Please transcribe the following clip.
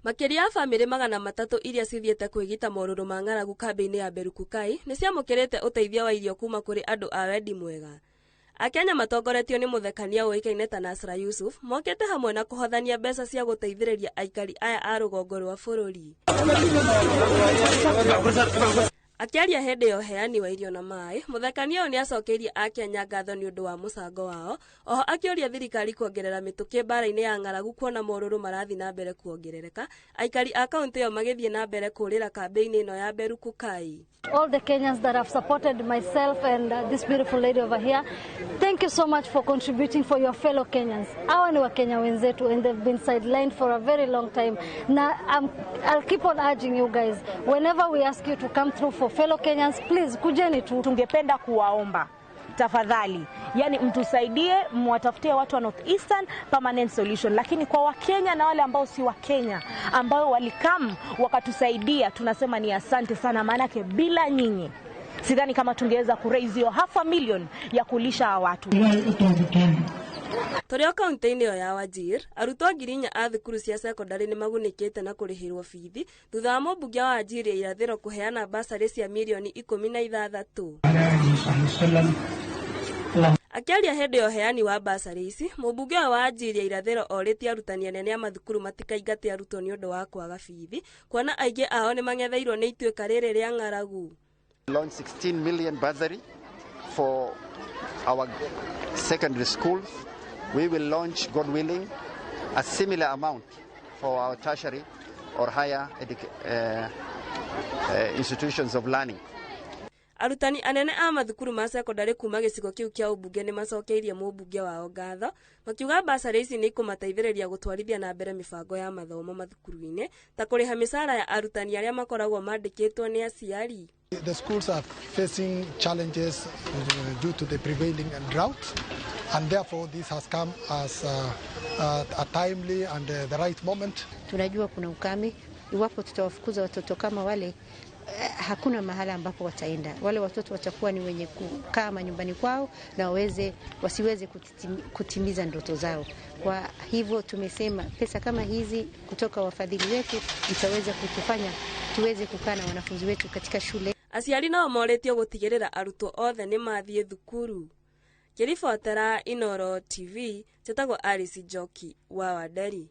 Makĩria ya bamĩrĩ 300 iria cithiĩte kwĩgita morũrũ ma ng'aragu kambĩ-inĩ ya Berukukai nĩ ciamũkĩrĩte ũteithio wa irio kuma kũrĩ andũ a wendi mwega. Akenya matongoretio nĩ mũthekania ũĩkaine ta Nasra Yusuf mokĩte hamwe na kũhothania mbeca cia gũteithĩrĩria aikari aya a rũgongo rwa bũrũri. Akĩaria hĩndĩ ya ũheani wa irio na maĩ, mũthekania ũyũ nĩacokeirie Akenya ngatho nĩ ũndũ wa mũcango wao, oho akĩũria thirikari kuongerera mĩtũkĩ mbara-inĩ ya ng'aragu kuona morũrũ marathiĩ na mbere kuongerereka, aikari a kaũntĩ ĩyo magĩthiĩ na mbere kũrĩra kambĩ-inĩ ĩno ya Berukukai. All the Kenyans that have supported myself and this beautiful lady over here, thank you so much for contributing for your fellow Kenyans. Hawa ni Wakenya wenzetu and they've been sidelined for a very long time. Na I'll keep on urging you guys, whenever we ask you to come through for fellow Kenyans, please kujeni tu. Tungependa kuwaomba tafadhali, yani mtusaidie, mwatafutie watu wa North Eastern permanent solution, lakini kwa Wakenya na wale ambao si Wakenya ambao walikam wakatusaidia, tunasema ni asante sana, maanake bila nyinyi sidhani kama tungeweza kuraise hiyo half a million ya kulisha hawa watu. Tũrĩ o kaunti-inĩ ĩyo ya Wajir, arutwo 4,000 a thukuru cia cekondarĩ nĩ magunĩkĩte na kũrĩhĩrwo bithi thutha wa mũmbunge wa Wajir ya irathĩro kũheana basarĩ cia mirioni 16. Akĩaria hĩndĩ ya ũheani wa basarĩ ici, mũmbunge ũyũ wa Wajir ya irathĩro orĩtie arutani anene a mathukuru matikaingate arutwo nĩ ũndũ wa kwaga bithi, kuona aingĩ ao nĩ mang'etheirwo nĩ ituĩka rĩrĩ rĩa ng'aragu. Launch 16 million bursary for our secondary schools. We will launch, God willing, a similar amount for our tertiary or higher institutions of learning. Arutani anene a mathukuru ma cekondarĩ kuma gĩcigo kĩu kĩa ũmbunge nĩ macokeirie mũmbunge wao ngatho, makiuga basarĩ ici nĩ ikũmateithĩrĩria gũtwarithia na mbere mĩbango ya mathomo mathukuru-inĩ ta kũrĩha mĩcara ya arutani arĩa makoragwo mandĩkĩtwo nĩ aciari. The schools are facing challenges due to the prevailing drought, and therefore this has come as a timely and the right moment. Tunajua kuna ukame, iwapo tutawafukuza watoto kama wale hakuna mahala ambapo wataenda. Wale watoto watakuwa ni wenye kukaa manyumbani kwao na wasiweze kutimiza ndoto zao. Kwa hivyo tumesema pesa kama hizi kutoka wafadhili wetu itaweza kutufanya tuweze kukaa na wanafunzi wetu katika shule. Aciari nao morĩtio gũtigĩrĩra arutwo othe nĩ mathiĩ thukuru. Ngĩribotera Inooro TV, njĩtagwo Alice Njoki wa Wanderi.